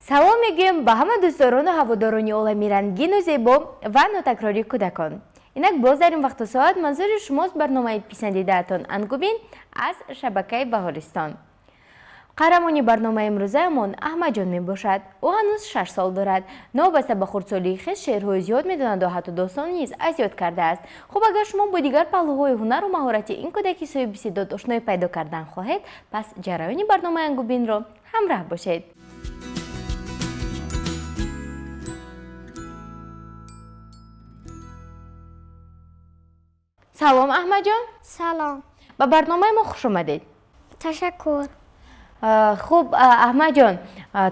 Салом мегӯем ба ҳама дӯстдорону ҳаводорони олами рангину зебо ва нотакрори кӯдакон. Инак боз дар ин вақту соат манзури шумост барномаи писандидаатон Ангубин аз шабакаи Баҳористон. Қаҳрамони барномаи имрӯзаамон Аҳмадҷон мебошад. Ӯ ҳанӯз 6 сол дорад. Новобаста ба хурдсолии хеш шеърҳои зиёд медонад ва ҳатто достон низ аз ёд кардааст. Хуб, агар шумо бо дигар паҳлӯҳои ҳунару маҳорати ин кӯдаки соҳиби истеъдод ошноӣ пайдо кардан хоҳед, пас ҷараёни барномаи Ангубинро ҳамраҳ бошед. Салом, Аҳмадҷон. Салом. Ба барномаи мо хуш омадед. Ташаккур. Хуб, Аҳмадҷон,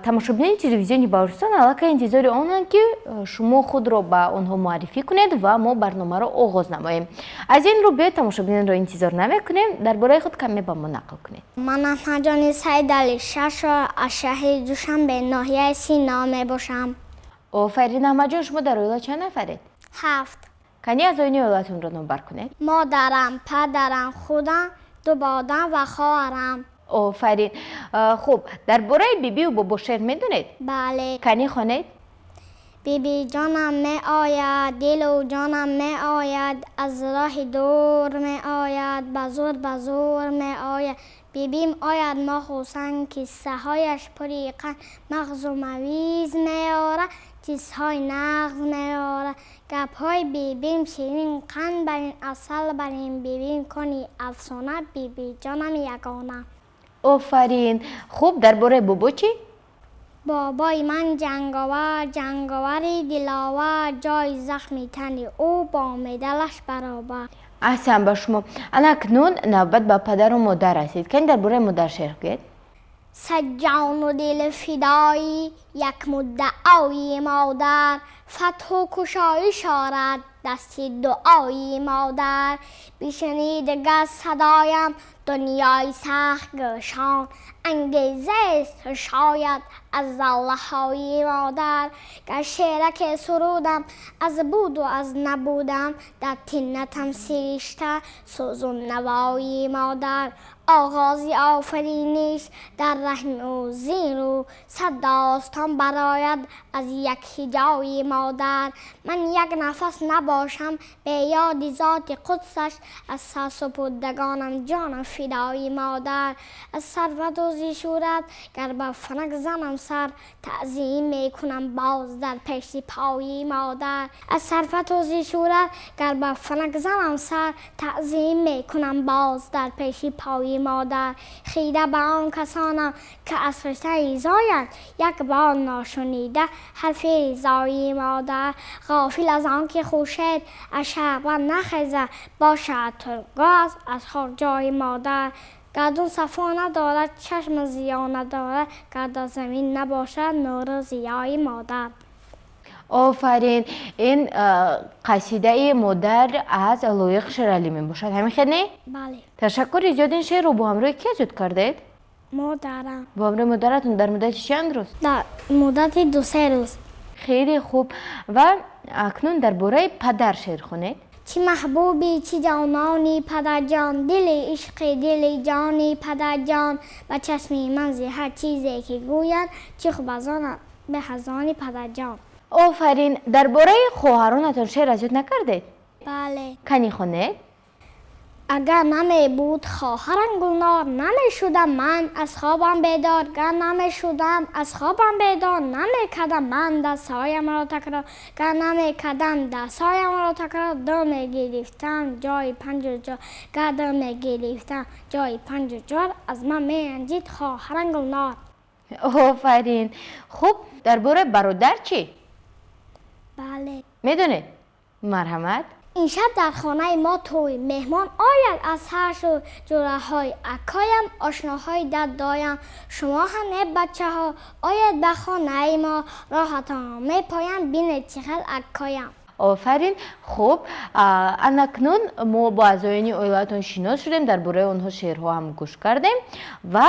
тамошобинони телевизиони Баҳористон аллакай интизори онанд, ки шумо худро ба онҳо муаррифӣ кунед ва мо барномаро оғоз намоем. Аз ин рӯ биёед, тамошобинонро интизор намекунем, дар бораи худ каме ба мо нақл кунед. Ман Аҳмадҷони Саидалӣ, 6 сол, аз шаҳри Душанбе, ноҳияи Сино мебошам. Офарин, Аҳмадҷон. Шумо дар оила чанд нафаред? Ҳафт. Кани аъзоёни оилатонро номбар кунед. Модарам, падарам, худам, ду бародарам ва хоҳарам. Офарин. Хуб, дар бораи бибию бобо шеър медонед? Бале. Кани хонед. Бибиҷонам меояд, дилу ҷонам меояд, аз роҳи дур меояд, ба зур, ба зур меояд. Бибим ояд, мо хурсанд, киссаҳояш пури қанд, мағзу мавиз меорад, чизҳои нағз меорад. Гапҳои бибим ширин, қанд барин, асал барин, бибим кони афсона, бибиҷонам ягона. Офарин. Хуб, дар бораи бобо чӣ? Бобои ман ҷанговар, ҷанговари диловар, ҷои захми тани ӯ бо медалаш баробар. Аҳсан ба шумо. Ана акнун навбат ба падару модар расид. Кани дар бораи модар шеър гӯед. Сад ҷону дил фидои як муддаои модар, фатҳу кушоиш орад дасти дуои модар. Бишнид газ садоям дунёи сахт гӯшон, ангезаест шояд аз заллаҳои модар. Гар шеъраке сурудам аз буду аз набудам, дар тинатам сиришта сӯзу навои модар. Оғози офариниш дар раҳми ӯ зину сад достон барояд аз як ҳиҷои модар. Ман як нафас набошам бе ёди зоти қудсаш, аз сарсупурдагонам ҷонам фидои модар. Аз сарвату зи шӯҳрат гар ба фалак занам сар, таъзим мекунам боз дар пеши пои модар. Аз сарвату зи шӯҳрат гар ба фалак занам сар, таъзим мекунам боз дар пеши пои модар. Хира ба он касонам, ки аз фиштаи зоянд, як бор ношунида ҳарфи ризои модар. Ғофил аз он ки хуршед аз шарқ нахезад, бошад тургоҳ аз хок ҷои модар. Гардун сафо надорад, чашм зиё надорад, гар дар замин набошад нуру зиёи модар. Офарин. Ин қасидаи модар аз Лоиқ Шералӣ мебошад, ҳамин хел не? Бале. Ташаккури зиёд. Ин шеърро бо ҳамроҳи ки аз ёд кардаед? Модарам. Бо ҳамроҳи модаратон дар муддати чанд рӯз? Дар муддати 2-3 рӯз. Хеле хуб. Ва акнун дар бораи падар шеър хонед. Чӣ маҳбуби, чӣ ҷонони падарҷон, дили ишқи дили ҷони падарҷон. Ба чашми ман зи ҳар чизе ки гӯянд, чӣ хуб аз он беҳ аз они падарҷон. Офарин. Дар бораи хоҳаронатон шеър аз ёд накардед? Бале. Кани хонед. Агар намебуд хоҳарам Гулнор, намешудам ман аз хобам бедор. Гар намешудам аз хобам бедор, намекардам ман дарсҳоямро такрор. Гар намекардам дарсҳоямро такрор, ду мегирифтам ҷои панҷу чор. Гар ду мегирифтам ҷои панҷу чор, аз ман меранҷид хоҳарам Гулнор. Офарин. Хуб, дар бораи бародар чӣ? Бале. Медонед? Марҳамат. Ин шаб дар хонаи мо тӯй, меҳмон ояд аз ҳар сӯ, ҷӯраҳои акоям, ошноҳои дадоям. Шумо ҳам, е бачаҳо, оед ба хонаи мо, роҳатонро мепоям, бинед чӣ хел акоям. Офарин. Хуб, анакнун мо бо аъзоёни оилаатон шинос шудем, дар бораи онҳо шеърҳо ҳам гӯш кардем ва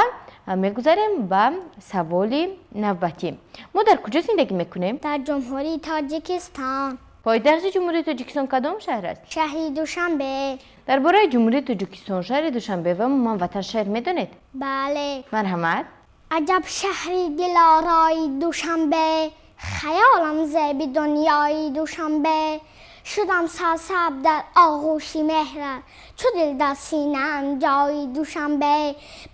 мегузарем ба саволи навбатӣ. Мо дар куҷо зиндагӣ мекунем? Дар Ҷумҳурии Тоҷикистон. Пойтахти Ҷумҳурии Тоҷикистон кадом шаҳр аст? Шаҳри Душанбе. Дар бораи Ҷумҳурии Тоҷикистон, шаҳри Душанбе ва умуман ватан шеър медонед? Бале. Марҳамат. Аҷаб шаҳри дилорои Душанбе, хаёлам зеби дунёи Душанбе. Шудам сарсабз дар оғӯши меҳрат, чу дил дар синаам ҷои Душанбе.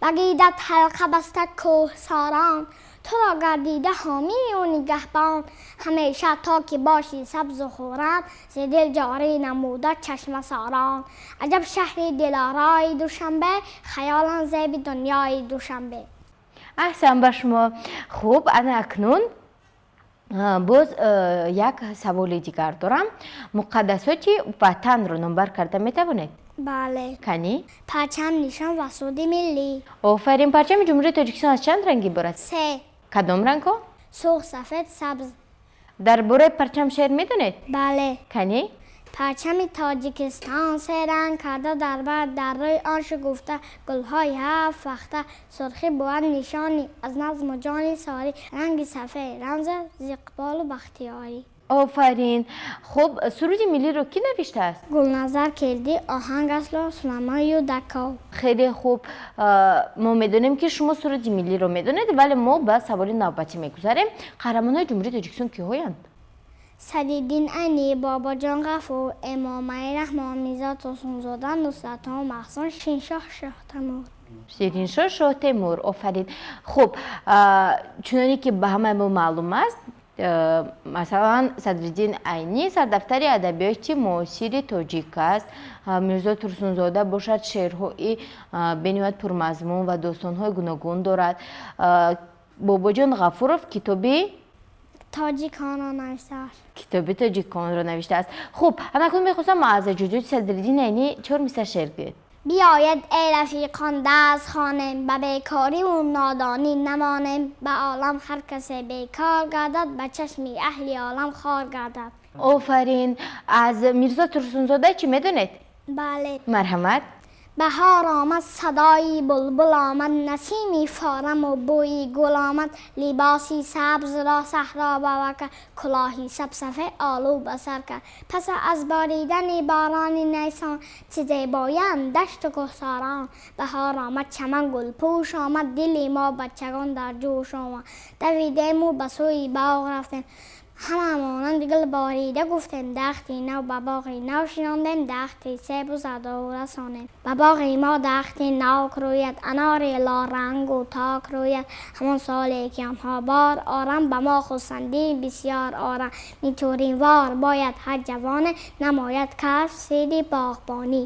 Багидат ҳалқа баста кӯҳсорон, туро гардида ҳомию нигаҳбон. Ҳамеша то ки бошӣ сабзу хуррам, зи дил ҷорӣ намуда чашмасорон. Аҷаб шаҳри дилорои Душанбе, хаёлам зеби дунёи Душанбе. Аҳсан ба шумо. Хуб, ана акнун боз як саволи дигар дорам. Муқаддасоти ватанро номбар карда метавонед? Бале. Кани? Парчам, нишон ва суруди миллӣ. Офарин. Парчами Ҷумҳурии Тоҷикистон аз чанд ранг иборат? Се. Кадом рангҳо? Сурх, сафед, сабз. Дар бораи парчам шеър медонед? Бале. Кани? Парчами Тоҷикистон се ранг карда дар бар, дар рӯи он шукуфта гулҳои ҳафт вақта. Сурхӣ бувад нишони аз назму ҷони сорӣ, ранги сафед рамз аз иқболу бахтиёрӣ. Офарин. Хуб, суруди миллиро кӣ навиштааст? Гулназар Келдӣ, оҳанг асло Сулаймон Юдаков. Хеле хуб. Мо медонем, ки шумо суруди миллиро медонед, вале мо ба саволи навбатӣ мегузарем. Қаҳрамонҳои Ҷумҳурии Тоҷикистон киҳоянд? Садриддин Айнӣ, Бобоҷон Ғафур, Эмомалӣ Раҳмон, Мирзо Турсунзода, Нусратулло Маҳсум, Шириншоҳ Шоҳтемур. Шириншоҳ Шоҳтемур, офарин. Хуб, чуноне ки ба ҳамаи мо маълум аст, масалан, Садриддин Айнӣ сардафтари адабиёти муосири тоҷик аст. Мирзо Турсунзода бошад, шеърҳои бениҳоят пурмазмун ва достонҳои гуногун дорад. Бобоҷон Ғафуров китоби тоҷиконро навиштааст. Китоби тоҷиконро навиштааст. Хуб, анакун мехостам аз ҷудои Садриддин Айнӣ чор мисра шеър гӯед. Биёед эй рафиқон, даст хонем, ба бекориву нодонӣ намонем. Ба олам ҳар касе бекор гардад, ба чашми аҳли олам хор гардад. Офарин. Аз Мирзо Турсунзода чӣ медонед? Бале. Марҳамат. Баҳор омад, садои булбул омад, насими фораму бӯи гул омад. Либоси сабзро саҳро бавар кард, кулоҳи сабсафед олу ба сар кард. Пас аз боридани борони нисон, чӣ зебоянд дашту кӯҳсорон. Баҳор омад, чаман гулпӯш омад, дили мо бачагон дар ҷӯш омад. Давидему ба сӯи боғ рафтем, ҳама монанди гул борида гуфтем. Дарахти нав ба боғи нав шинондем, дарахти себу зардолу расонем. Ба боғи мо дарахти нок рӯяд, анори лорангу ток рӯяд. Ҳамон соле ки онҳо бор оранд, ба мо хурсандӣ бисёр оранд. Нитуринвор бояд ҳар ҷавоне, намояд касб сири боғбонӣ.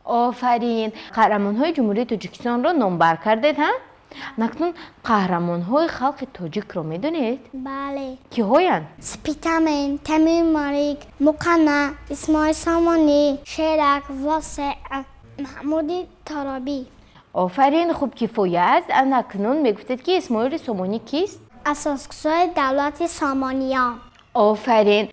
Офарин. Қаҳрамонҳои Ҷумҳурии Тоҷикистонро номбар кардед, ҳа? Накнун қаҳрамонҳои халқи тоҷикро медонед? Бале. Киҳоянд? Спитамен, Темур Малик, Муқанна, Исмоил Сомонӣ, Шерак, Восеъ, Маҳмуди Торобӣ. Офарин, хуб, кифоя аст. Анакнун мегуфтед, ки Исмоили Сомонӣ кист? Асосгузори давлати Сомониён. Офарин.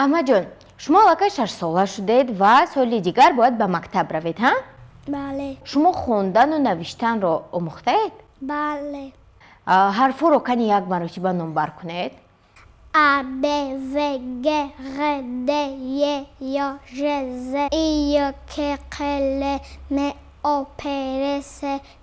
Аҳмадҷон, шумо аллакай шашсола шудед ва соли дигар бояд ба мактаб равед, ҳа? Бале. Шумо хондану навиштанро омӯхтаед? Бале. Ҳарфҳоро кани як маротиба номбар кунед. А, Б, В, Г, Ғ, Д, Е, Ё, Ж, З, И, Й, К, Қ, Л, М, О, П, Р, С,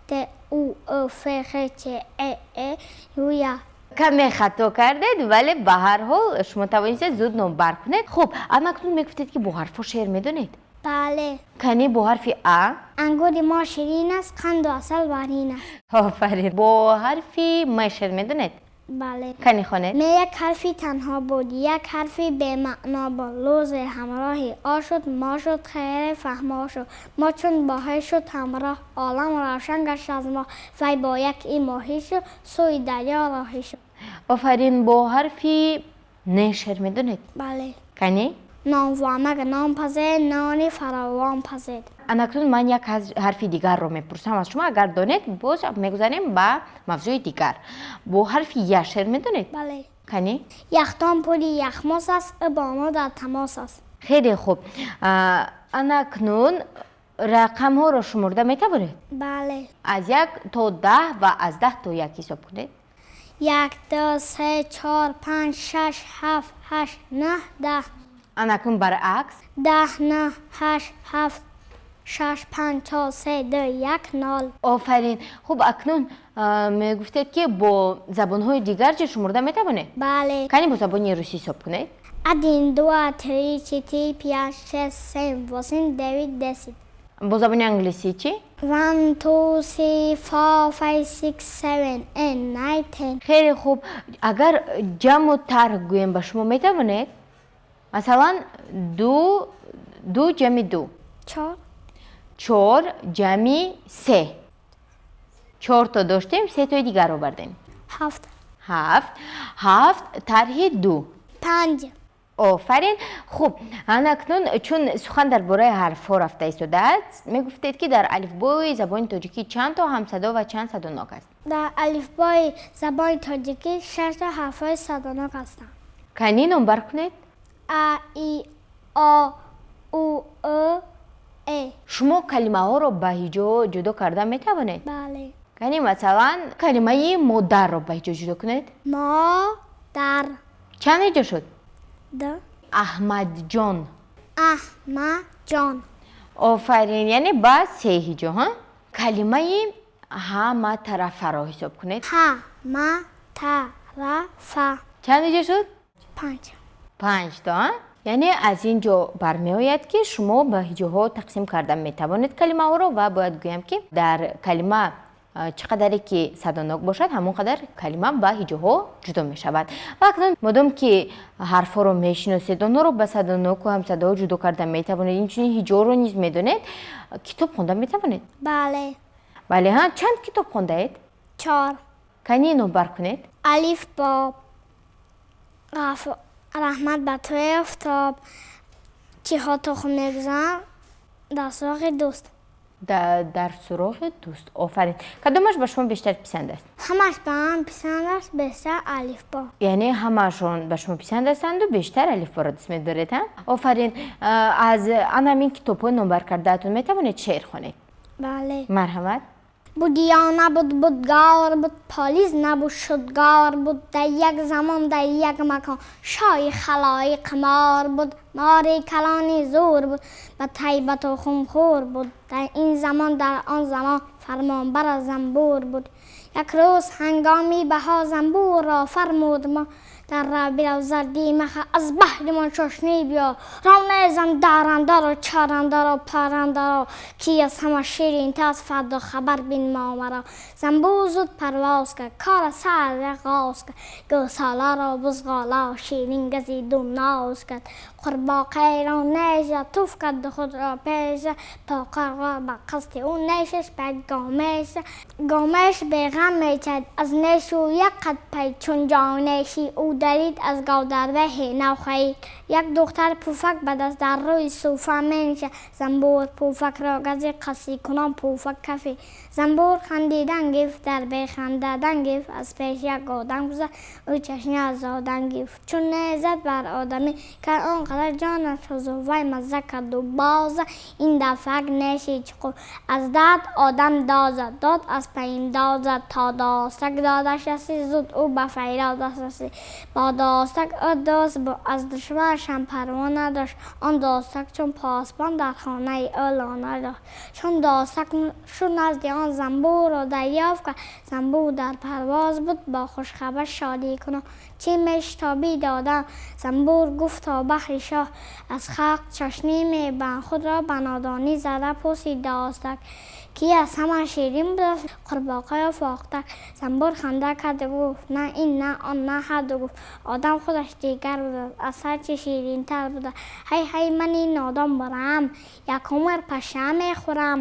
Т, У, Ф, Х, Ч, Э, Э, Ю, Я. Каме хато кардед, вале ба ҳар ҳол шумо тавонистед зуд номбар кунед. Хуб, анакнун мегуфтед, ки бо ҳарфҳо шеър медонед? Бале. Кани, бо ҳарфи А? Ангури мо ширин аст, қанду асал варин аст. Офарин. Бо ҳарфи М шеър медонед? Бале. Кани, хонед. М як ҳарфи танҳо буд, як ҳарфи бемаъно буд. Лӯзе ҳамроҳи О шуд, мо шуд хеле фаҳмо шуд. Мо чун бо ҳе шуд ҳамроҳ, олам равшан гашт аз мо. Вай бо як и моҳӣ шуд, сӯи дарё роҳӣ шуд. Офарин. Бо ҳарфи Н шеър медонед? Бале. Кани? Нонвомак нон пазед, нони фаровон пазед. Анакнун ман як ҳарфи дигарро мепурсам аз шумо, агар донед, боз мегузарем ба мавзӯи дигар. Бо ҳарфи Я шеър медонед? Бале. Кани? Яхдон пури яхмос аст, ӯ бо мо дар тамос аст. Хеле хуб. Анакнун рақамҳоро шумурда метавонед? Бале. Аз як то 10 ва аз 10 то як ҳисоб кунед. Як, ду, се, чор, панҷ, шаш, ҳафт, ҳашт, нӯҳ, 10. Анакун баръакс. 10, 9, 8, 7, 6, 5, 4, 3, 2, 1, 0. Офарин. Хуб, акнун мегуфтед, ки бо забонҳои дигар чӣ шумурда метавонед? Бале. Кани бо забони русӣ ҳисоб кунед. 1, 2, 3, 4, 5, 6, 7, 8, 9, 10. Бо забони англисӣ чӣ? 1, 2, 3, 4, 5, 6, 7, 8, 9, 10. Хеле хуб. Агар ҷамъу тарҳ гӯем, ба шумо метавонед? Масалан, ду, ду ҷамъи ду. 4. Чор ҷамъи се. Чорто доштем, сетои дигар овардем. 7. 7. 7 тарҳи ду. 5. Офарин. Хуб, анакнун чун сухан дар бораи ҳарфҳо рафта истодааст, мегуфтед, ки дар алифбои забони тоҷикӣ чанд то ҳамсадо ва чанд садонок аст? Дар алифбои забони тоҷикӣ шашто ҳарфҳои садонок ҳастанд. Кани номбар кунед. А, И, О, У, Ы, Э. Шумо калимаҳоро ба ҳиҷо ҷудо карда метавонед? Бале. Кани, масалан, калимаи модарро ба ҳиҷо ҷудо кунед. Мо, дар. Чанд ҳиҷо шуд? 2. Аҳмадҷон. Аҳмаҷон. Офарин, яъне ба се ҳиҷо. Ҳа, калимаи ҳаматарафаро ҳисоб кунед. Ҳа, ма, та, ра, фа. Чанд ҳиҷо шуд? 5. Панҷто. А, яъне аз ин ҷо бармеояд, ки шумо ба ҳиҷоҳо тақсим карда метавонед калимаҳоро, ва бояд гӯям, ки дар калима чӣ қадаре ки садонок бошад, ҳамон қадар калима ба ҳиҷоҳо ҷудо мешавад. Ва акнун, модом ки ҳарфҳоро мешиносед, онҳоро ба садоноку ҳамсадоҳо ҷудо карда метавонед, инчунин ҳиҷоро низ медонед, китоб хонда метавонед? Бале. Бале, ҳа, чанд китоб хондаед? 4. Кани номбар кунед. Алифбо, Раҳмат ба туи офтоб, чиҳо тухм мегузаранд, Дар суроғи дӯст. Дар суроғи дӯст. Офарин. Кадомаш ба шумо бештар писанд аст? Ҳамаш ба ман писанд аст, бештар Алифбо. Яъне ҳамаашон ба шумо писанд ҳастанду бештар Алифборо дӯст медоред, ҳа? Офарин. Аз ан ҳамин китобҳои номбар кардаатон метавонед шеър хонед? Бале. Марҳамат. Буд ё набуд, будгор буд, полиз набуд, шудгор буд. Дар як замон, дар як макон, шоҳи халоиқ мор буд. Мори калони зур буд, ба тайбату хунхӯр буд. Дар ин замон, дар он замон, фармонбар аз занбур буд. Як рӯз ҳангоми баҳор занбурро фармуд мо: дар рав, бирав, зардӣ маха, аз баҳри мон чошнӣ биёр. Ромезам дарандаро, чарандаро, парандаро, ки аз ҳама ширинтар аст, фардо хабар бинмо маро. Занбур зуд парвоз кард, кор аз сар оғоз кард, гӯсоларо, бузғола ширин газиду ноз кард, қурбоқаеро неш зад, туф карду худро пеш зад, поқаро ба қасди ӯ нешаш ба гомеш зад. Гомеш беғам мечад, аз нешу як қад пай, чун ҷонеши ӯ дарид, аз говдарбаҳи нав хаид. Як духтар пуфак ба даст дар рӯи суфа менишаст. Занбур пуфакро газид, қасдикунон пуфак кафид. Занбур хандидан гирифт, дар бехандадан гирифт. Аз пеш як одам гузашт, ӯ чашни аз одам гирифт. Чун незад бар одамӣ кард, он қадар ҷонаш сӯзуд, вай мазза карду боз зад. Ин дафъак неши чуқур аз дард одам дод зад, дод аз паим дод зад, то достак додаш расид, зуд ӯ ба фарёд расид. Бо достак ӯ дӯст буд, аз душманашам парво надошт. Он достак чун посбон дар хонаи ӯ лона дошт. Чун достак шуд назди он, занбурро дарёфт кард. Занбур дар парвоз буд, бо хушхабар шодӣ кунон: чӣ мешитобӣ додам? Занбур гуфт: то баҳри шоҳ аз халқ чошнӣ мебарам. Худро ба нодонӣ зада пурсид достак, ки аз ҳама ширин будааст, қурбоқа ё фохтак? Занбур ханда карду гуфт: на ин, на он, на ҳарду. Гуфт: одам худаш дигар будааст, аз ҳар чи ширинтар будааст. Ҳай, ҳай, мани нодон бурам, як умр паша мехӯрам.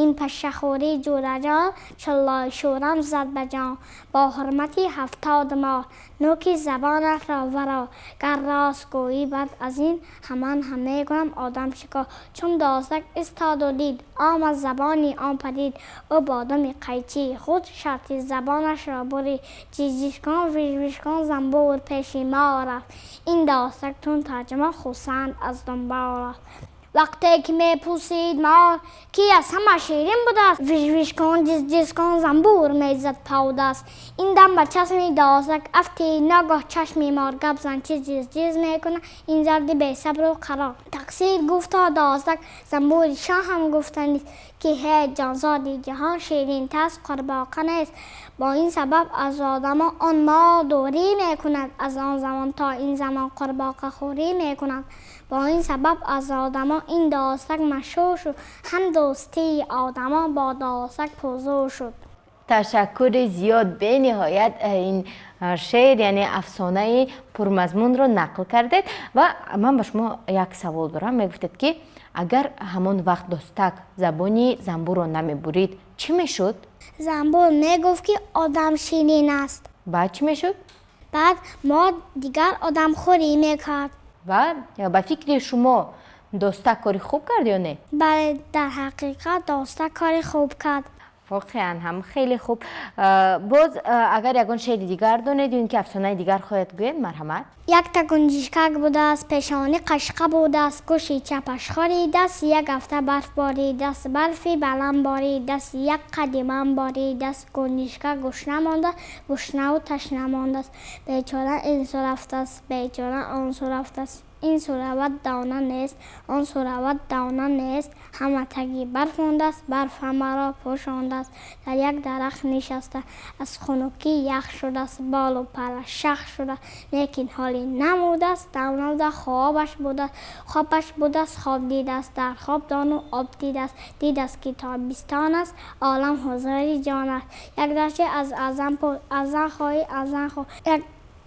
Ин пашахӯрӣ ҷураҷон чун зад ба ҷон. Бо ҳурмати 70 моҳ нӯки забонатро варо, гар рост гӯӣ, баъд аз ин ҳаман ҳам мегӯям одам шикор. Чун достак истоду дид, омад забони он падид. Ӯ бо думи қайчии худ шарти забонашро бурид. Ҷиҷишкон, вижвижкон занбур пеши мо рафт. Ин достак чун тарҷума хурсанд аз дунбол рафт. Вақте ки мепурсид мор, ки аз ҳама ширин будааст, виш-виш кун, ҷиз-ҷиз кун, занбур мезад повдаст. Ин дам ба чашми досак афтид ногоҳ чашми мор, гап зан чи ҷиз-ҷиз мекунад ин зарди бесабру қарор. Тақсир гуфта досак, занбури шоҳ ҳам гуфта нест, ки ҳеҷ ҷонзоди ҷаҳон ширинтар аз қурбоқа нест. Бо ин сабаб аз одамо он мор дурӣ мекунад, аз он замон то ин замон қурбоқахӯрӣ мекунад. Бо ин сабаб аз одамо ин досак машҳур шуд, ҳам дӯстии одамо бо досак пурзӯр шуд. Ташаккури зиёд, бениҳоят ин шеър, яъне афсонаи пурмазмунро нақл кардед. Ва ман ба шумо як савол дорам. Мегуфтед, ки агар ҳамон вақт достак забони занбурро намебурид, чӣ мешуд? Занбур мегуфт, ки одам ширин аст. Баъд чӣ мешуд? Баъд мор дигар одамхӯрӣ мекард. Ва ба фикри шумо достак кори хуб кард ё не? Бале, дар ҳақиқат достак кори хуб кард. Воқеан ҳам хеле хуб. Боз агар ягон шеъри дигар донед ё ин ки афсонаи дигар хоҳед гӯед, марҳамат. Якта гунҷишкак будааст, пешонӣ қашқа будааст, гӯши чапаш хоридааст, як ҳафта барф боридааст, барфи баланд боридааст, як қади ман боридааст, гунҷишкак гушна мондааст, гушнаву ташна мондааст. Бечора ин су рафтааст, бечора он су рафтааст, ин су равад дона нест, он су равад дона нест, ҳама таги барф мондааст, барф ҳамаро пӯшондааст. Дар як дарахт нишаста, аз хунукӣ ях шудааст, болу параш шах шудааст, лекин ҳоле намудааст, давнавда хобаш будааст, хобаш будааст, хоб дидааст, дар хоб дону об дидааст, дидааст, ки тобистон аст, олам ҳузури ҷон аст. Як дарче аз азан пур, азан хоҳӣ, азан хӯр, як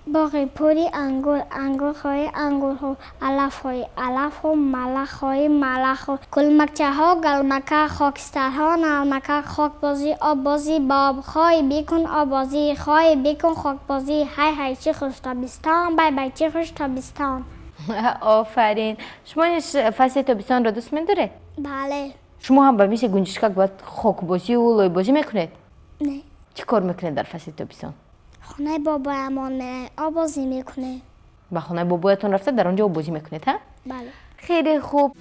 боғи пури ангур, ангур хоҳӣ, ангур хӯр, алаф хоҳӣ, алаф хӯр, малах хоҳӣ, малах хӯр. Гулмакчаҳо галмака, хокистарҳо нармака, хокбозӣ, оббозӣ, боб хоҳӣ бикун оббозӣ, хоҳӣ бикун хокбозӣ. Ҳай ҳай чӣ хуш тобистон, бай бай чӣ хуш тобистон. Офарин. Шумо низ фасли тобистонро дӯст медоред? Бале. Шумо ҳам ба мисли гунҷишкак бояд хокбозиву лойбозӣ мекунед? Не. Чӣ кор мекунед дар фасли тобистон? Хонаи бобоямон меравем, оббозӣ мекунем. Ба хонаи бобоятон рафта дар он ҷо оббозӣ мекунед, ҳа? Бале. Хеле хуб.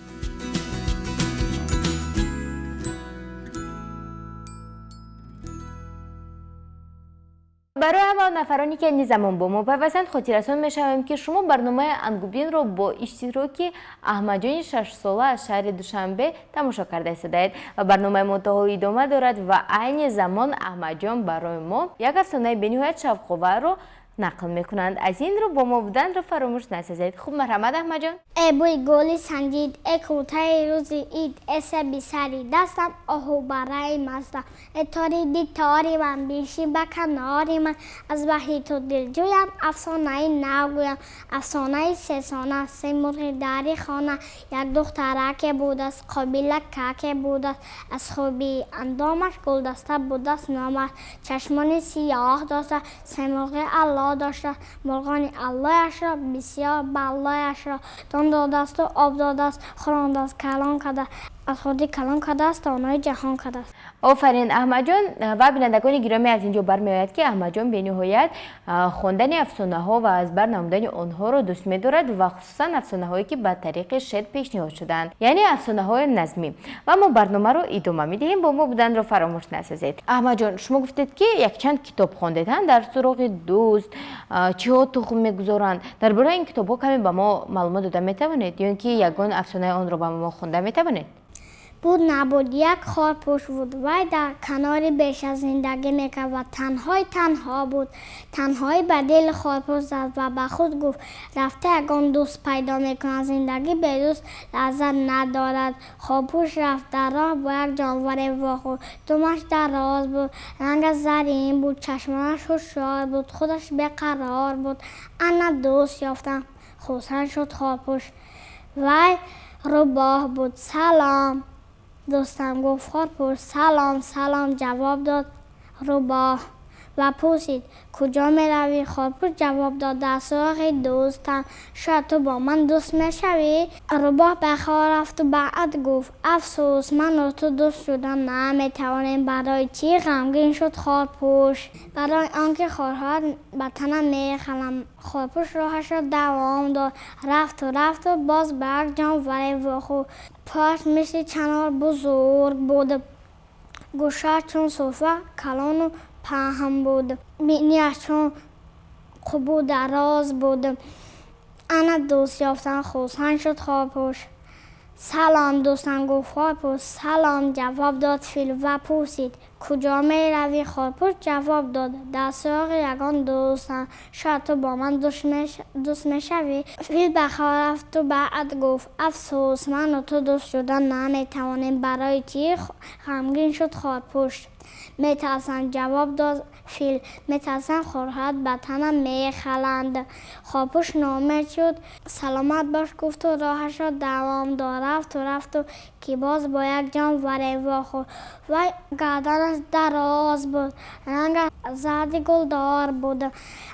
Барои ҳама нафароне, ки айни замон бо мо пайвастанд, хотиррасон мешавем, ки шумо барномаи Ангубинро бо иштироки Аҳмадҷони шашсола аз шаҳри Душанбе тамошо карда истодаед. Ва барномаи мо то ҳол идома дорад ва айни замон Аҳмадҷон барои мо як афсонаи бениҳоят шавқоварро нақл мекунанд. Аз ин рӯ бо мо буданро фаромӯш насозед. Хуб, марҳамат, Аҳмадҷон. Э бӯи гули санҷид, э кӯтаи рӯзи ид, э саби сари дастам, оҳу бараи мастам, э тори дитори ман, бишин ба канори ман, аз баҳри ту дилҷӯям, афсонаи нав гӯям, афсонаи сесона, се мурғи дари хона, як духтараке будааст, қобила каке будааст, аз хубии андомаш гулдаста будааст номаш, чашмони сиёҳ дошта, се мурғи алло дошта, мурғони аллояшро бисёр баллояшро дон додаасту об додааст, хӯрондааст, калон кардааст, аз хурдӣ калон кардааст, донои ҷаҳон кардааст. Офарин, Аҳмадҷон. Ва бинандагони гиромӣ, аз ин ҷо бармеояд, ки Аҳмадҷон бениҳоят хондани афсонаҳо ва аз бар намудани онҳоро дӯст медорад ва хусусан афсонаҳое, ки ба тариқи шеър пешниҳод шудаанд, яъне афсонаҳои назмӣ. Ва мо барномаро идома медиҳем, бо мо буданро фаромӯш насозед. Аҳмадҷон, шумо гуфтед, ки якчанд китоб хондед, дар суроғи дӯст, чиҳо тухм мегузоранд. Дар бораи ин китобҳо каме ба мо маълумот дода метавонед ё ин ки ягон афсонаи онро ба мо хонда метавонед? Буд набуд, як хорпӯш буд. Вай дар канори беша зиндагӣ мекард ва танҳои танҳо буд. Танҳоӣ ба дили хорпӯш зад ва ба худ гуфт: рафта ягон дӯст пайдо мекунам, зиндагӣ бедӯст лаззат надорад. Хорпӯш рафт, дар роҳ бо як ҷонваре вохӯрд. Думаш дароз буд, рангаш зарин буд, чашмонаш ҳушёр буд, худаш беқарор буд. Ана дӯст ёфтам, хурсанд шуд хорпӯш. Вай рӯбоҳ буд. Салом, дӯстам, гуфт хорпӯш. Салом, салом, ҷавоб дод рӯбоҳ. و پرسید کجا میروی؟ خارپشت جواب داد در سراغ دوستم، شاید تو با من دوست میشوی؟ روباه به خواب رفت و بعد گفت افسوس، من و تو دوست شدن نمیتوانیم. برای چی غمگین شد خارپشت؟ برای آنکه خارها به تنم میخلم. خارپشت راهش را دوام داد، رفت و رفت و باز به یک جانوری واخورد. پاش مثل چنار بزرگ بود، گوشش چون صفه کلان و پهن بود، بینیش چون قبو دراز بود. انا دوست یافتن خرسند شد خارپشت. سلام دوستم، گفت خارپشت. سلام، جواب داد فیل و پرسید کجا می روی؟ خارپشت جواب داد در سراغ یگان دوستم، شاید تو با من دوست میشوی؟ فیل به خواب رفت و بعد گفت افسوس، من و تو دوست شدن نمیتوانیم. برای چی غمگین شد خارپشت؟ میترسم، جواب داد فیل، میترسم خارها به تنم میخلند. خارپشت ناامید شد. سلامت باش گفت و راهش را دوام داد. رفت و رفت و که باز با یک جانور واخورد. وی گردنش دراز بود، رنگ زرد گلدار بود.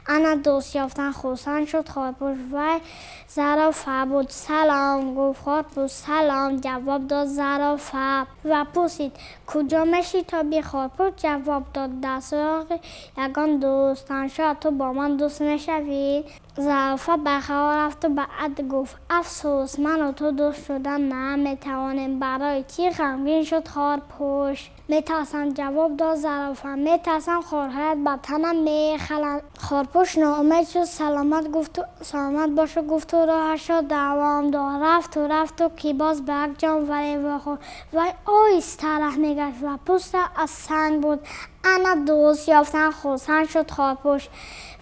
انا دوست یافتن خرسند شد خارپشت. وی زرافه بود. سلام، گفت خارپشت. سلام، جواب داد زرافه و پرسید کجا میشتابی؟ خارپشت جواب داد در سراغ یگان دوستان، شاید تو با من دوست میشوی؟ زرافه به خواب رفت و بعد گفت افسوس، من و تو دوست شدن نمیتوانیم. برای چی غمگین شد خارپشت؟ میترسم، جواب داد زرافه، میترسم خارهایت به تنم میخلند. خارپشت ناامید شد. سلامت گفت، سلامت باش گفت و راهش را دوام داد. رفت و رفت و که باز به یک جانوری واخورد. وی آهسته ره میگشت و پوست از سنگ بود. انا دوست یافتن خرسند شد خارپشت.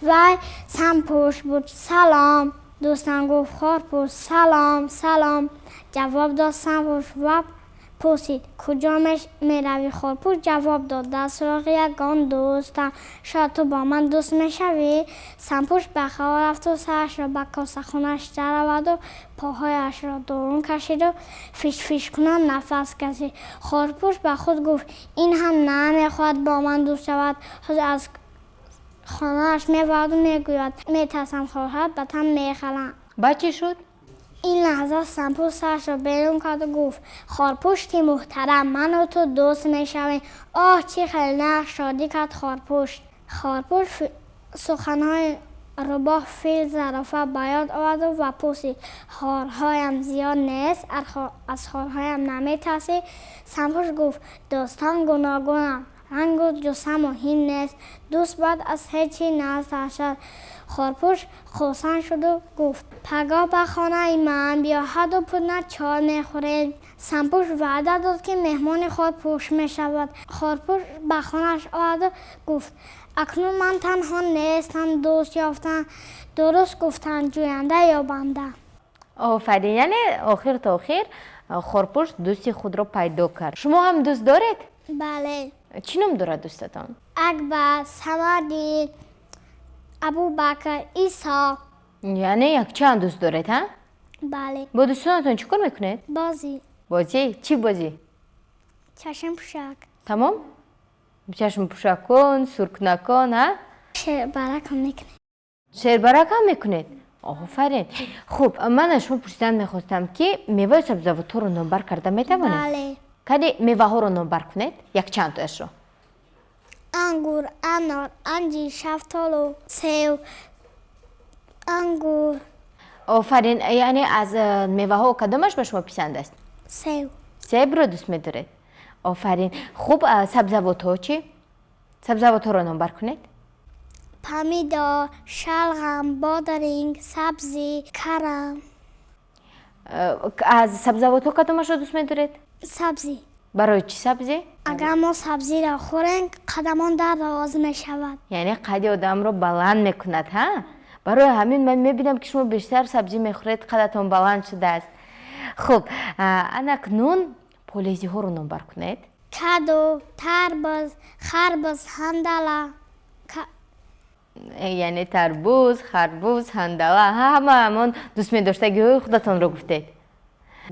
وی سمپشت بود. سلام دوستم، گفت خارپشت. سلام سلام، جواب داد سمپشت و پرسید کجا میروی؟ خارپشت جواب داد در سراغ یگان دوستم، شاید تو با من دوست میشوی؟ سمپشت به خواب رفت و سرش را به کاسه خونش درآورد و پاهایش را درون کشید و فیش فیش کنان نفس کشید. خارپشت به خود گفت این هم نمیخواهد با من دوست شود. خود از خانهاش میبرد و میگوید میترسم خواهد به تن میخلم. بعد چی شد؟ این لحظه سمپشت سرش را بیرون کرد و گفت خارپشتی محترم، من و تو دوست میشویم. آه چی خیلی شادی کرد خارپشت. خارپشت سخنهای روباه، فیل، زرافه به یاد آورد و پرسید خارهایم زیاد نیست؟ از خارهایم نمیترسی؟ سمپشت گفت دوستان گوناگونم، رنگ و جسم مهم نیست، دوست باید از هیچی نترسد. خارپشت خرسند شد و گفت پگاه به خانه من بیا، هر دو پودنه چای میخوریم. سمپشت وعده داد که مهمان خارپشت میشود. خارپشت به خانهاش آمد و گفت اکنون من تنها نیستم، دوست یافتم. درست گفتن، جوینده یابنده. آفرین، یعنی آخر تا آخر خارپشت دوستی خود را پیدا کرد. شما هم دوست دارید؟ بله. چی نام دارد دوستتان؟ اکبر، صمدی، ابوبکر، عیسی. یعنی یک چند دوست دارید ها؟ بله. با دوستانتون چیکار میکنید؟ بازی. بازی؟ چی بازی؟ چشم پوشک. تمام؟ چشم پوشک کن، سرک نکن، ها؟ شعر برک هم میکنید. شعر برک هم میکنید؟ آفرین. خب من از شما پرسیدن میخواستم که میوه سبزیجات رو نامبر کرده میتوانید؟ بله. کدی میوه ها رو نامبر کنید؟ یک چند تاش رو. انگور، انار، انجیر، شفتالو، سیب، انگور. آفرین. یعنی از میوه ها کدامش به شما پسند است؟ سیب. سیب رو دوست می‌دارید. آفرین. خب سبزیجات ها چی؟ سبزیجات ها رو نامبر کنید. پمیدور، شلغم، بادرنگ، سبزی، کرم. از سبزیجات ها کدامش رو دوست می‌دارید؟ سبزی. برای چی سبزی؟ اگر ما سبزی را خوریم قدمان در راز می شود. یعنی قد آدم رو بلند میکند ها؟ برای همین من میبینم که شما بیشتر سبزی میخورید، قدتون بلند شده است. خب انکنون پولیزی ها رو نامبر کنید. کدو، تربوز، خربوز، هندله. یعنی تربوز، خربوز، هندله، همه همان دوست می‌داشتگی های خودتان رو گفتید.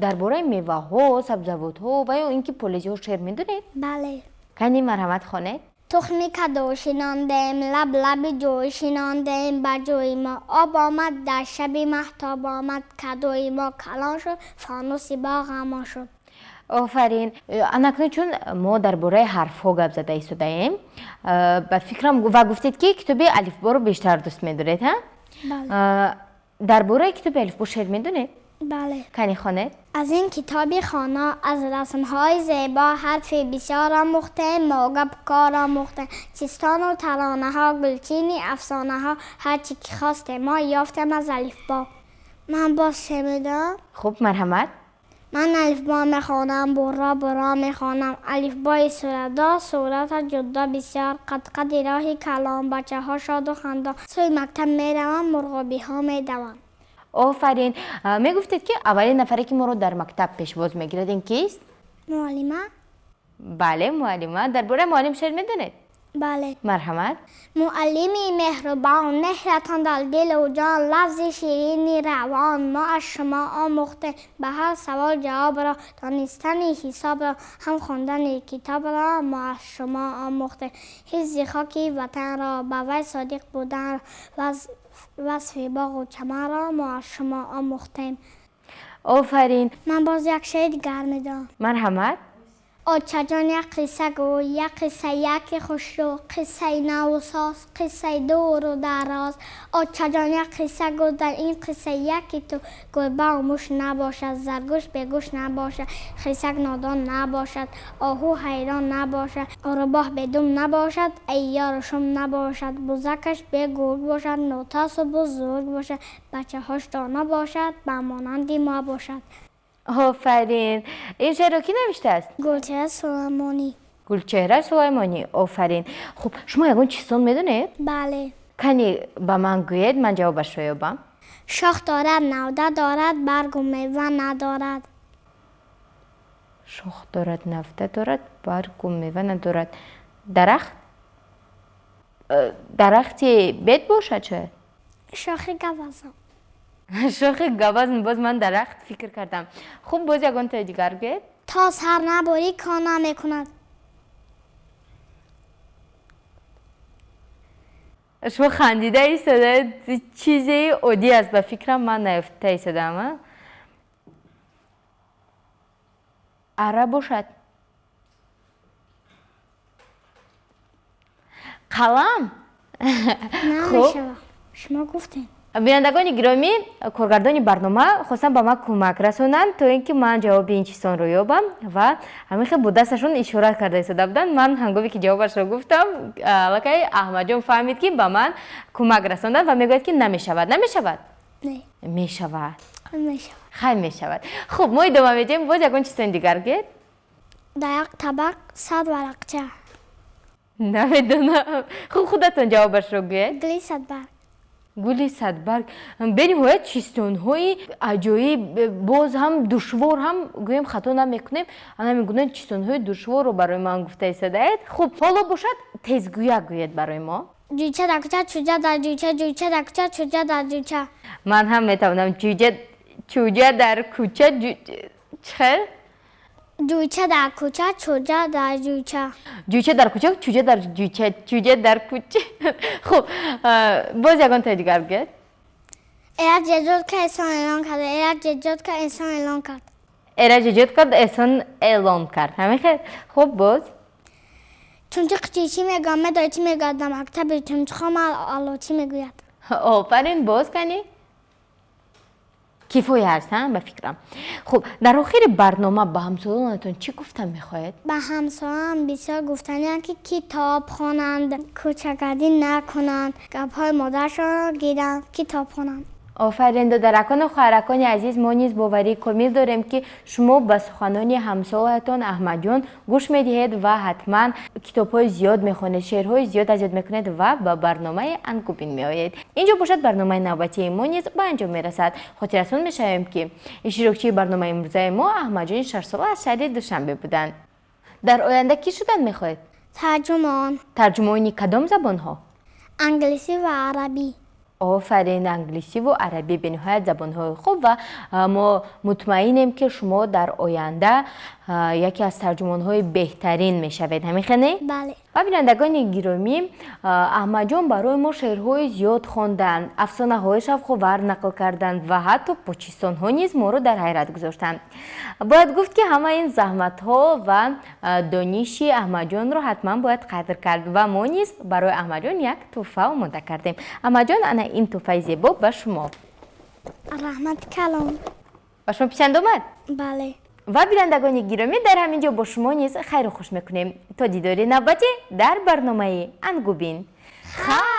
درباره میوه ها، سبزیجات ها و یا اینکه پولیزی ها شعر میدونید؟ بله. کنی مرحمت خوانید. Тухми каду шинондем, лаб лаби ҷӯй шинондем, ба ҷӯи мо об омад, дар шаби маҳтоб омад, кадуи мо калон шуд, фонуси боғамон шуд. Офарин. Анакнун чун мо дар бораи ҳарфҳо гап зада истодаем, ба фикрам ва гуфтед, ки китоби алифборо бештар дӯст медоред, ҳа? Бале. Дар бораи китоби алифбо шеър медонед? Бале. Кани хонед? Аз ин китоби хона, аз расмҳои зебо, ҳарфи бисёр омӯхтем, мо гапу кор омӯхтем, чистону таронаҳо, гулчини афсонаҳо, ҳар чӣ ки хостем мо ёфтем аз алифбо. Ман боз шеър медонам. Хуб, марҳамат. Ман алифбо мехонам, буро буро мехонам, алифбои суратдор, сурата ҷудо бисёр, қадқади роҳи калон, бачаҳо шоду хандон, сӯи мактаб мераванд, мурғобиҳо медаванд. Офарин. Мегуфтед, ки аввалин нафаре, ки моро дар мактаб пешвоз мегирад, ин кист? Муаллима. Бале, муаллима. Дар бораи муаллим шеър медонед? Бале. Марҳамат. Муаллими меҳрубон, меҳратон дар дилу ҷон, лафзи ширини равон, мо аз шумо омӯхтем ба ҳар савол ҷавобро, донистани ҳисобро, ҳам хондани китобро мо аз шумо омӯхтем, ҳифзи хоки ватанро, ба вай содиқ буданро, васфи боғу чаманро мо аз шумо омӯхтем. Офарин. Ман боз як шеъри дигар медонам. Марҳамат. Очаҷон, як қисса гӯ, як қисса яке хушрӯ, қиссаи наву соз, қиссаи дуру дароз. Очаҷон, як қисса гӯ, дар ин қисса яки ту гурбаву муш набошад, заргӯш бегӯш набошад, хирсак нодон набошад, оҳу ҳайрон набошад, рӯбоҳ бедум набошад, айёру шум набошад, бузакаш бегург бошад, нотасу бузург бошад, бачаҳош доно бошад, ба монанди мо бошад. Офарин. Ин шеърро кӣ навиштааст? Гулчеҳра Сулаймонӣ. Гулчеҳра Сулаймонӣ. Офарин. Хуб, шумо ягон чизтон медонед? Бале. Кани ба ман гӯед, ман ҷавобашро ёбам. Шох дорад, навда дорад, баргу мева надорад. Шох дорад, навда дорад, баргу мева надорад. Дарахт? Дарахти бед бошад шояд? Шохи гавазн. Шохи гавазн. Боз ман дарахт фикр кардам. Хуб, боз ягон тои дигар гӯед. То сар набурӣ, кор намекунад. Шумо хандида истодаед, чизе оддӣ аст, ба фикрам ман наёфта истодаам. Ара бошад? Қалам? Намешавад. Шумо гуфтед. Бинандагони гиромӣ, коргардони барнома хостанд ба ман кӯмак расонанд, то ин ки ман ҷавоби ин чизонро ёбам ва ҳамин хел бо дасташон ишора карда истода буданд. Ман ҳангоме ки ҷавобашро гуфтам, аллакай Аҳмадҷон фаҳмид, ки ба ман кӯмак расонданд ва мегӯяд, ки намешавад. Намешавад? Не. Мешавад. Мешавад. Хай, мешавад. Хуб, мо идома медиҳем. Боз ягон чизони дигар гӯед. Дар як табақ 100 варақча. Намедонам. Хуб, худатон ҷавобашро гӯед. Гули садбарг. Гули садбарг. Бениҳоят чистонҳои аҷоиб, боз ҳам душвор ҳам гӯем, хато намекунем. Ана мегӯянд, чистонҳои душворро барои ман гуфта истодаед. Хуб, ҳоло бошад тезгӯя гӯед барои мо. Ҷуйча дар кӯча, чӯҷа дар ҷуйча, ҷуйча дар кӯча, чӯҷа дар ҷуйча. Ман ҳам метавонам. Ҷуйча, чӯҷа дар кӯча, чӣ хел? Ҷуйча дар кӯча, чӯҷа дар ҷуйча. Ҷуйча дар кӯча, чӯҷа дар ҷуйча, чӯҷа дар кӯча. Хуб, боз ягон тои дигар гӯед. Эраҷ эҷод кард, эҳсон эълон кард. Эраҷ эҷод кард, эҳсон эълон кард. Эраҷ эҷод кард, эҳсон эълон кард. Ҳамин хел. Хуб, боз. Чунчи қичичӣ мегӯяд, медои чӣ мегӯяд, дар мактаби чунчихо ман аллочӣ мегӯяд. Офарин, боз кани? Кифоя аст, ҳа, ба фикрам. Хуб, дар охири барнома ба ҳамсолонатон чӣ гуфтан мехоҳед? Ба ҳамсолонам бисёр гуфтаниам, ки китоб хонанд, кӯчагардӣ накунанд, гапҳои модарашонро гиранд, китоб хонанд. Офарин, додаракону хоҳаракони азиз, мо низ боварии комил дорем, ки шумо ба суханони ҳамсолатон Аҳмадҷон гӯш медиҳед ва ҳатман китобҳои зиёд мехонед, шеърҳои зиёд аз ёд мекунед ва ба барномаи Ангубин меоед. Инҷо бошад барномаи навбатии мо низ ба анҷом мерасад. Хотиррасон мешавем, ки иштирокчии барномаи имрӯзаи мо Аҳмадҷони шашсола аз шаҳри Душанбе буданд. Дар оянда кӣ шудан мехоҳед? Тарҷумон. Тарҷумони кадом забонҳо? Англисӣ ва арабӣ. Офарин, англисиву арабӣ бениҳоят забонҳои хуб ва мо мутмаинем, ки шумо дар оянда яке аз тарҷумонҳои беҳтарин мешавед. Ҳамин хел не? Бале. Ва бинандагони гиромӣ, Аҳмадҷон барои мо шеърҳои зиёд хонданд, афсонаҳои шавқовар нақл карданд ва ҳатто почистонҳо низ моро дар ҳайрат гузоштанд. Бояд гуфт, ки ҳамаи ин заҳматҳо ва дониши Аҳмадҷонро ҳатман бояд қадр кард ва мо низ барои Аҳмадҷон як тӯҳфа омода кардем. Аҳмадҷон, ана ин тӯҳфаи зебо ба шумо. Раҳмат калон. Ба шумо писанд омад? Бале. Ва бинандагони гиромӣ, дар ҳамин ҷо бо шумо низ хайру хуш мекунем то дидори навбатӣ дар барномаи Ангубин. Хайр.